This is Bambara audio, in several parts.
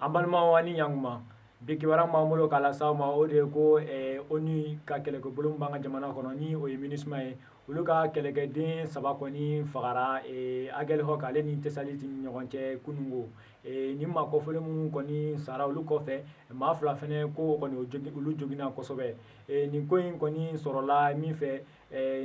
An balimaw, ani ɲankuma. Bi kibaruya b'an bolo k'a lase aw ma, o de ye ko ONU ka kɛlɛkɛbolo min b'an ka jamana kɔnɔ, ni o ye MINUSMA ye, olu ka kɛlɛkɛden saba kɔni fagara Aguelhok ale ni Tessalit ni ɲɔgɔn cɛ kunungo. Ni maa kɔfɔlen minnu kɔni sara, olu kɔfɛ, maa fila fɛnɛ ko kɔni olu joginna kosɛbɛ. Nin ko in kɔni sɔrɔla min fɛ,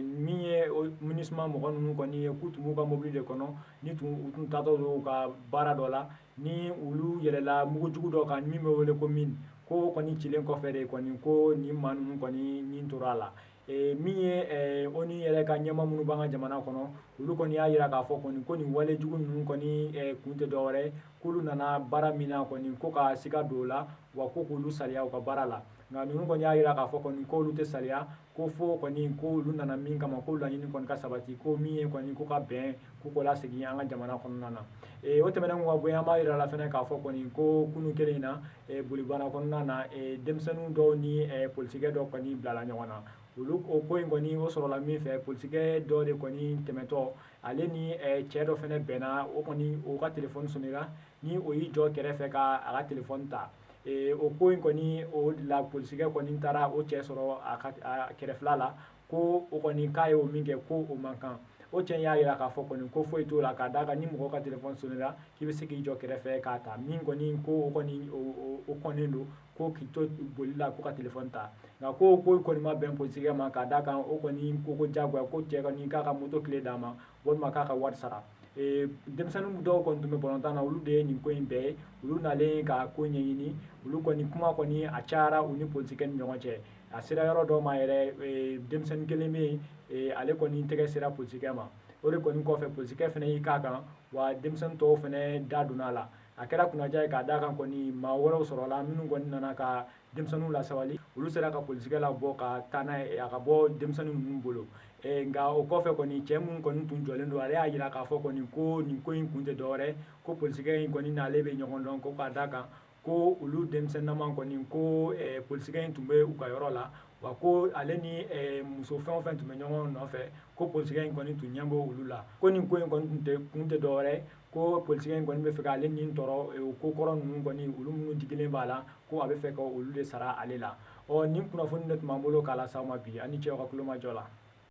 min ye MINUSMA mɔgɔ ninnu kɔni ye, k'u tun b'u ka mobili de kɔnɔ, ni tun u tun taatɔ don u ka baara dɔ la, ni olu yɛlɛla mugujugu dɔ kan min bɛ wele ko mine. Ko kɔni cilen kɔfɛ de kɔni ko nin maa ninnu kɔni nin tora a la. Min ye ONU yɛrɛ ka ɲɛmaa minnu b'an ka jamana kɔnɔ, olu kɔni y'a jira k'a fɔ kɔni ko nin wale jugu ninnu kɔni kun tɛ dɔwɛrɛ, k'olu nana baara min na kɔni, ko ka siga don o la, wa ko k'olu saliya u ka baara la. Nka ninnu kɔni y'a jira k'a fɔ kɔni k'olu tɛ saliya, ko fo kɔni ko olu nana min kama, ko laɲini kɔni ka sabati, ko min ye kɔni ko ka bɛn ko k'o lasegin an ka jamana kɔnɔna na. O tɛmɛnen ka bɔ yen, an b'a jira la fɛnɛ k'a fɔ kɔni ko kunun kelen in na, Bolibana kɔnɔna na, denmisɛnnin dɔw ni polisikɛ dɔ kɔni bilala ɲɔgɔn na. Olu o ko in kɔni, o sɔrɔla min fɛ, polisikɛ dɔ de kɔni tɛmɛtɔ, ale ni cɛ dɔ fɛnɛ bɛnna. O kɔni o ka telefɔni sonera, ni o y'i jɔ kɛrɛfɛ ka a ka telefɔni ta. O ko in kɔni, o de la polisikɛ kɔni taara o cɛ sɔrɔ a ka kɛrɛfɛla la, ko o kɔni k'a ye o min kɛ, ko o man kan. O cɛ y'a jira k'a fɔ kɔni ko foyi t'o la, k'a d'a kan ni mɔgɔ ka telefɔni sonera, k'i bɛ se k'i jɔ kɛrɛfɛ k'a ta. Min kɔni ko o kɔni o kɔnnen don ko k'i to boli la ko ka telefɔni ta. Nka ko kɔni ma bɛn polisikɛ ma, k'a d'a kan o kɔni ko diyagoya ko cɛ kɔni k'a ka moto clé d'a ma walima k'a ka wari sara. Denmisɛnnin dɔw kɔni tun bɛ balontan na, olu de ye nin ko in bɛɛ ye. Olu nalen ka ko ɲɛɲini, olu kɔni kuma kɔni a cayara u ni polisikɛ ni ɲɔgɔn cɛ. A sera yɔrɔ dɔ ma yɛrɛ, denmisɛnnin kelen bɛ yen, ale kɔni tɛgɛ sera polisikɛ ma. O de kɔni kɔfɛ, polisikɛ fana y'i k'a kan, wa denmisɛnnin tɔw fana da donna a la. A kɛra kunnaja ye, k'a d'a kan kɔni maa wɛrɛw sɔrɔla minnu kɔni nana ka denmisɛnninw lasabali. Olu sera ka polisikɛ labɔ ka taa n'a ye, a ka bɔ denmisɛnnin ninnu bolo. Nka o kɔfɛ kɔni, cɛ min kɔni tun jɔlen don, ale y'a jira k'a fɔ kɔni ko nin ko in kun tɛ dɔwɛrɛ, ko polisikɛ in kɔni n'ale bɛ ɲɔgɔn dɔn, ko k'a d'a kan ko olu denmisɛnninama kɔni ko polisikɛ in tun bɛ u ka yɔrɔ la, wa ko ale ni muso fɛn o fɛn tun bɛ ɲɔgɔn nɔfɛ, ko polisikɛ in kɔni tun ɲɛ b'o olu la. Ko nin ko in kɔni kun tɛ dɔwɛrɛ, ko polisikɛ in kɔni bɛ fɛ k'ale nin tɔɔrɔ, o ko kɔrɔ ninnu kɔni, olu minnu digilen b'a la, ko a bɛ fɛ ka olu de sara ale la. Ɔ, nin kunnafoni de tun b'an bolo k'a lase aw ma bi. Ani cɛw ka tulomajɔ la.